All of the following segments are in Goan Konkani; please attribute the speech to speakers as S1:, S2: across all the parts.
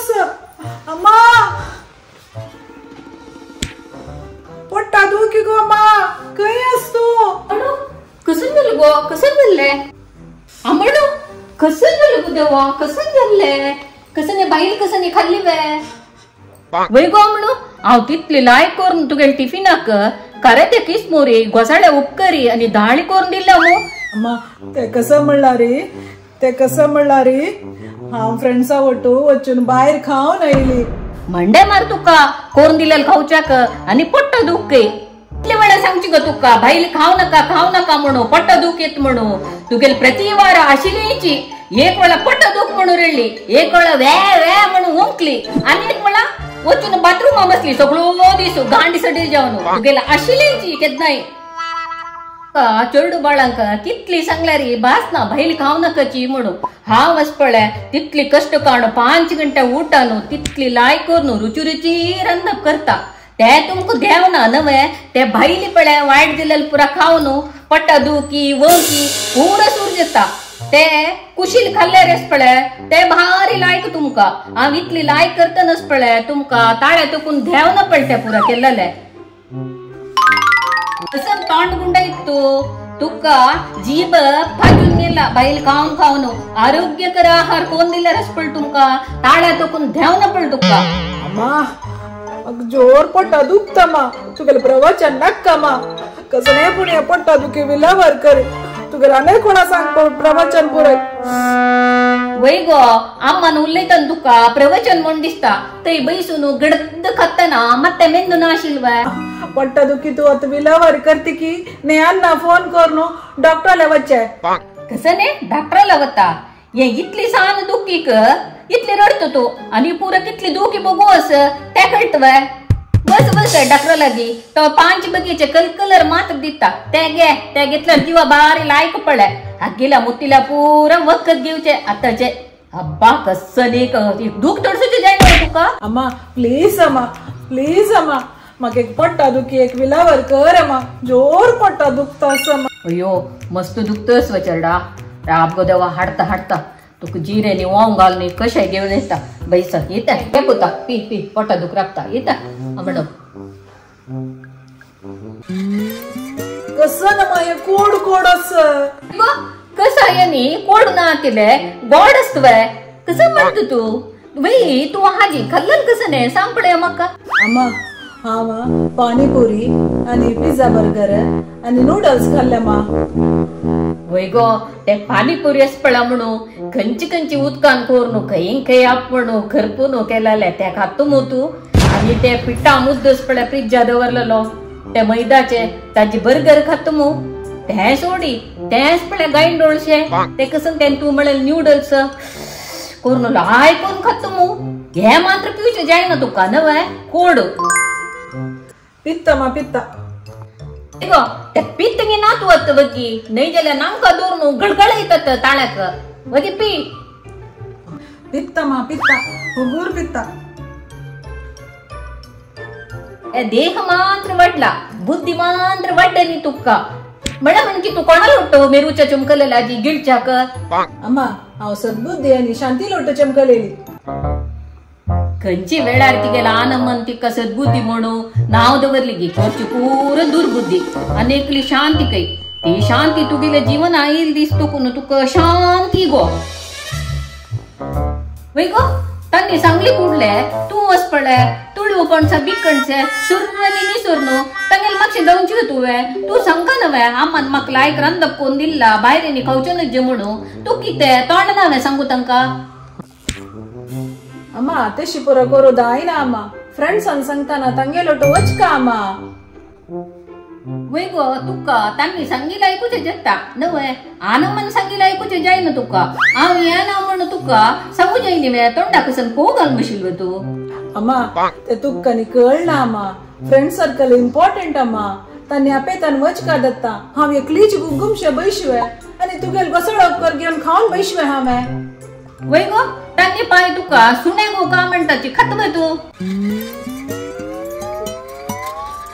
S1: दुखता अम्मा पोट्टा दुखी गो अम्मा खंय आस तूं
S2: कसं जालें गो कसं जालें आमणू कसं जालें गो देवा कसं जालें कसं न्ही बायल कसं न्ही खाल्ली वे वय गो म्हणू हांव तितली लायक करून तुगेले टिफिनाक खरें ते किसमुरी घोसाळे उपकरी आनी दाळी करून दिल्या मू
S1: अम्मा ते कसं म्हणला रे ते कसं म्हणला रे हांव फ्रेंड्सा वटू वचून भायर खावन आयली
S2: मंडे मार तुका करून दिलेलं खावच्याक आनी पोट्ट दुख कितले वेळा सांगची गो तुका भायल खाव नका खाव नका म्हणू पोट्ट दुख येत म्हणू तुगेले प्रति वार आशिल्लीची एक वेळा पोट्ट दुख म्हणून रडली एक वेळा वे वे म्हणून उंकली आनी एक वेळा वचून बाथरूमा बसली सगळो दीस गांडी सडी जावन तुगेले आशिल्लीची केन्नाय चेडू बाळांक कितली सांगल्यार भास ना भायल खाव नकाची म्हणून हांव वचपळ्या तितली कष्ट काडून 5 घंटे उठान तितली लाय करून रुची रुची रांदप करता ते तुमकां देवना नवे ते भायली पळय वायट दिलेले पुरा खावन पट्टा दुखी वंकी पुरा सूर जाता ते कुशील खाल्ल्यार पळय ते भारी लायक तुमकां हांव इतली लायक करतनाच पळय तुमकां ताळ्या तुकून देवना पळटे पुरा केल्लेले कसं तोंड गुंडायत तू तुका जीभ फाजून गेला बायल खावन खावन आरोग्यकर आहार कोण दिल्यार पळ तुमकां ताळ्या तुकून देवना पळ तुका
S1: अम्मा जोर पोट्टा दुखता मा तुगेले प्रवचन नाका मा कसं नाही पुणे पोट्टा दुखी विलावर कर तुगेले अनेक कोणा सांग प्रवचन पुरय
S2: वय गो अम्मान उलयताना तुका प्रवचन म्हूण दिसता थंय बैसून गडद खातना मात्ते मेंदू नाशिल्ले
S1: पोट्टा दुखी तू आता विलावर करते की ने अन्ना फोन करून डॉक्टरला वच्चे
S2: कसं ने डॉक्टरला वता हे इतली सान दुखीक इतली रडतो तू आणि पुरा कितली दुखी बघू अस ते कळतवे बस बस डॉक्टर लागी तो 5 बगीचे कलकलर मात्र दिता ते घे ते घेतलं किंवा बारी लायक पडले हागेला मुतीला पुरा वखद घेवचे आताचे अब्बा कसं न्ही दूख तडसूचे जाय तुका
S1: अम्मा प्लीज अम्मा प्लीज अम्मा म्हाका एक पोट्टा दुखी एक विलावर कर अम्मा जोर पोट्टा दुखता अम्मा
S2: अयो मस्त दुखतस वचरडा राब गो देवा हाडता हाडता तुका जिरे न्ही ओंव घाल न्ही कशें घेवन येता बैसा येता हे पुता पी पी पोटा दूख राबता येता म्हणून
S1: कसं ना माय कोड कोड अस
S2: कसं हे न्ही कोड ना तिले गोड आसतवे कसं म्हणता तू वय तू हाजी खाल्लं कसं न्ही सांग पळय म्हाका
S1: अम्मा हांव पाणीपुरी आनी पिझ्झा बर्गर आनी नूडल्स खाल्ले मा
S2: वय गो ते पाणीपुरी आसपळा म्हणून खंयची खंयची उदकान करून खंय खंय आपणू खरपून केलेले ते खातो मू तूं आनी ते पिठा मुद्दो पळय फ्रिजा दवरलेलो ते मैदाचे ताजे बर्गर खातो मू ते सोडी तेच पळय गांयडोळशे ते कसं तें तूं म्हणलें न्यूडल्स करून लाय करून खातो मू हे मात्र पिवचें जायना तुका नवे कोड
S1: पित्ता मा पित्ता
S2: गो ते पित्त ना तूं आतां वगी न्हय जाल्यार नामकां दवरून गळगळ येतात ताळ्याक वगी पी
S1: पित्ता मा पित्ता हुगूर पित्ता
S2: देह मात्र वाडला बुद्धी मात्र वाडली न्ही तुका म्हणा म्हणजे तूं कोणा लोटो मेरूच्या चमकलेला आजी गिळच्याक
S1: अम्मा हांव सद्बुद्धी आनी शांती लोटो चमकलेली
S2: खंयची वेळार तिगेला आनमन तिका सद्बुद्धी म्हणू नांव दवरली गी करची पुरो दुर्बुद्धी आनी एकली शांती खंय ती शांती तुगेले जीवन आयल दीस तुका तुका शांती गो वय गो तांणी सांगली कुडले तूं वच पळय तुळू कणसा बिकणसे सुर्ण आनी निसुर्ण तांगेले मातशें दवचे तुवें तूं सांगका नवे आमान म्हाका लायक रांदप कोन्न दिल्ला भायर न्ही खावचें न्हय म्हणून तूं कितें तोंड ना सांगू तांकां
S1: अम्मा तशी पुरो करू जायना अम्मा फ्रेंड्सान सांगताना तांगेलो तो वचका अम्मा
S2: वय गो तुका तांणी सांगिल्लें आयकुचें जाता नवे आनमन सांगिल्लें आयकुचें जायना तुका हांव येना म्हणून तुका सांगू जाय न्ही तोंडा कसन फोग घालून बशिल्लो तूं
S1: अम्मा ते तुका न्ही कळना अम्मा फ्रेंड सर्कल इम्पॉर्टंट अम्मा तांणी आपेतान वचका दत्ता हांव एकलीच गुमशे बैशिवे आनी तुगेल घोसाळो उपकर घेवन खावन बैशिवे हांवें
S2: वय गो तांणी पाय तुका सुणे गो का म्हणटाची खात वय तूं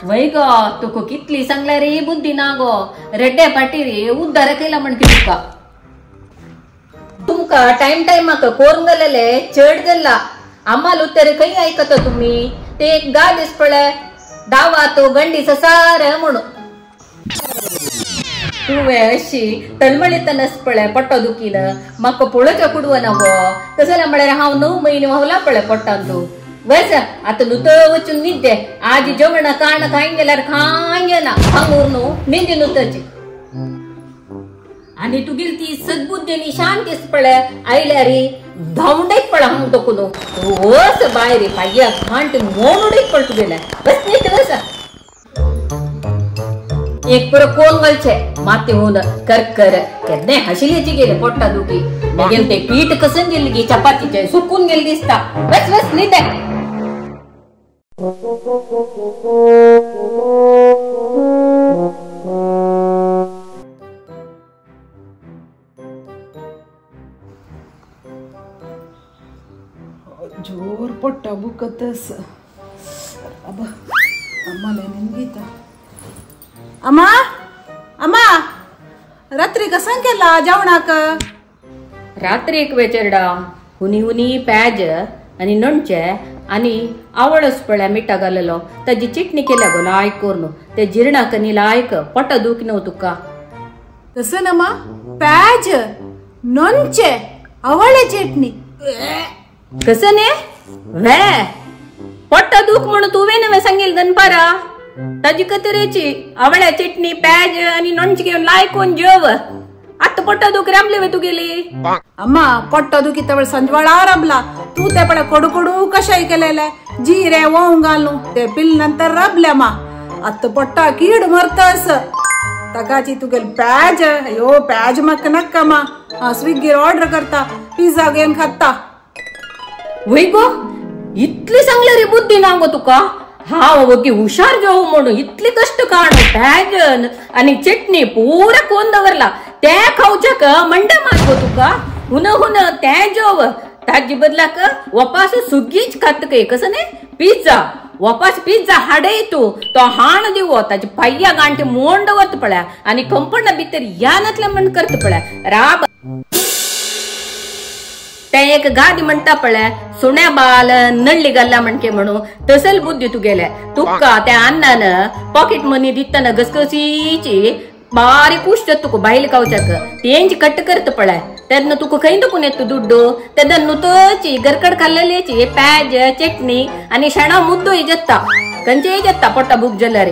S2: वय गो तुका कितली सांगल्यार रे बुद्धी ना गो रेड्डे पाटी रे उद्दार केला म्हणकी तुका तुमकां टायम टायमाक कोरून गेलेले चड जाल्ला आम्हाला उत्तर खंय ऐकता तुम्ही ते एक गा दिस पळय दावा तो गंडी ससार म्हणून तुवें अशी तळमळीत नस पळय पोटो दुखीन म्हाका पळोवच्या कुडवना गो तसं म्हळ्यार हांव 9 म्हयने व्हांवला पळय पोटान तूं वच आतां नुतो वचून न्हिदे आज जेवण काण खायन गेल्यार खाय ना हांग उर न्हू न्हिदी नुतची आणि तुगेली ती सद्बुद्धी आनी शांत पळय आयल्यार धांवडयत पळय हांग तकून वच भायर पांया घांट मोड उडयत पळ तुगेले बस न्हिद वच एक पुरो कोण घालचे माते होऊन करकर केन्नाय हाशिलेची गेले पोटा दुखी मागीर ते पीठ कसन गेली गी चपातीचे सुकून गेले दिसता बस बस न्हिदे.
S1: जोर पोट्टा बुकतस अब अम्माले निमगीता. अम्मा अम्मा रात्री कसं केला जेवणाक?
S2: रात्री एक वेचरडा हुनी हुनी प्याज आणि लोणचें आणि आवळस पळय मिठा घाललो ताजी चिटणी केल्या गो लायक करून ते जिरणाक न्ही लायक पोटा दूख न्हू तुका.
S1: तसं ना मा प्याज लोणचें आवळे चटणी
S2: कसं ने वे पोटा दूख म्हणून तुवें नव्हे सांगेल दनपारा ताजी कतरेची आवळ्या चटणी प्याज आणि लोणचें घेवन लायकून जेव आतां पोटा दूख रामले वे तुगेली.
S1: अम्मा पोट्टा दुखी तवळ संजवाळा रबला तू ते पळे कोडू कोडू कशाय केलेले जिरे ओंव घालून ते पिल नंतर रबले मा आतां पोट्टा कीड मरतस तकाची तुगेल प्याज अयो प्याज म्हाका नाका मा स्विगीर ऑर्डर करता पिझ्झा घेवन खाता.
S2: वय गो इतली सांगले रे बुद्धी ना गो तुका हांव वगी हुशार जेव म्हणून इतली कश्ट काड प्याज आनी चटणी पुरा कोण दवरला ते खावच्याक मंडा मार गो तुका हुन हुन ते जेव ताजे बदलाक वपास सुगीच खात काय कसं न्ही पिझ्झा वपास पिझ्झा हाडय तूं तो हाण दिवो ताजे पांया गांठ मोंड दवरता पळय आनी कंपना भितर या नातले म्हण करता पळय राब ते एक गादी म्हणटा पळय सुण्या बाल नळ्ळी घाल्ला म्हणके म्हणून तसल बुद्धी तुगेले तुका त्या अन्नान पॉकेट मनी दितना घसघशीची बारीक उश्ट तुका भायल खावच्याक तेंची कट करता पळय तेन्ना तुका खंय दुखून येता दुड्डू तेन्ना नुतची गरकड खाल्लेची प्याज चटणी आनी शेणा मुद्दो येता खंयचेय जेता पोटा भूक जाल्यार.